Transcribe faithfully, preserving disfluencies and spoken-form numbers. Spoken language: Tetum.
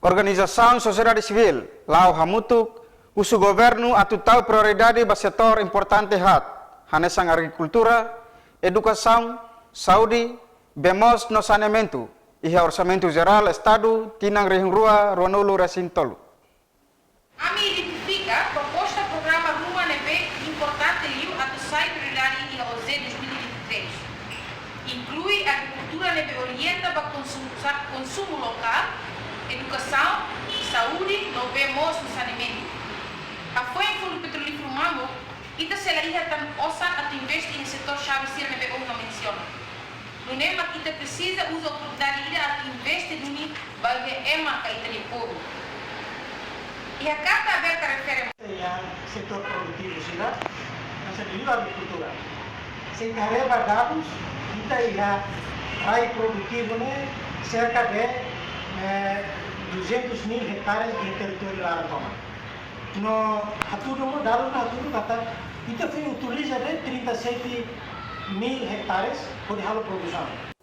Organizasaun sosiedade sivíl la'o hamutuk husu governu atu tau prioridade ba setór importante haat, hanesan agrikultura, edukasaun, saúde, bee moos no saneamentu, iha Orsamentu Jerál Estadu tinan rihun rua ruanulu resin tolu. Ami identifika proposta programa ruma ne'ebé importante liu atu sai prioridade iha OJE dois mil e vinte e três. Inklui agrikultura ne'ebé orienta ba konsumu, konsumu lokál, edukasaun, saúde, no bee moos no saneamentu. Hafoin Fundu Petrolíferu Mamuk, ita sei la iha tan osan atu investe iha setór xave sira ne'ebé ohin ha'u mensiona. Nune'e mak ita presiza uza oportunidade ida atu investe duni ba iha ema ka ita-nia povu. Iha karta aberta refere iha setór produtivu sira, hanesan liuliu agrikultura. Se ita haree ba dadus, ita iha rai produtivu ne'e serka de, eh, duzentos mil hektares iha territóriu laran tomak. No hatudu mós, dadus ne'e hatudu katak ita foin utiliza de trinta e sete mil hektares hodi halo produsaun.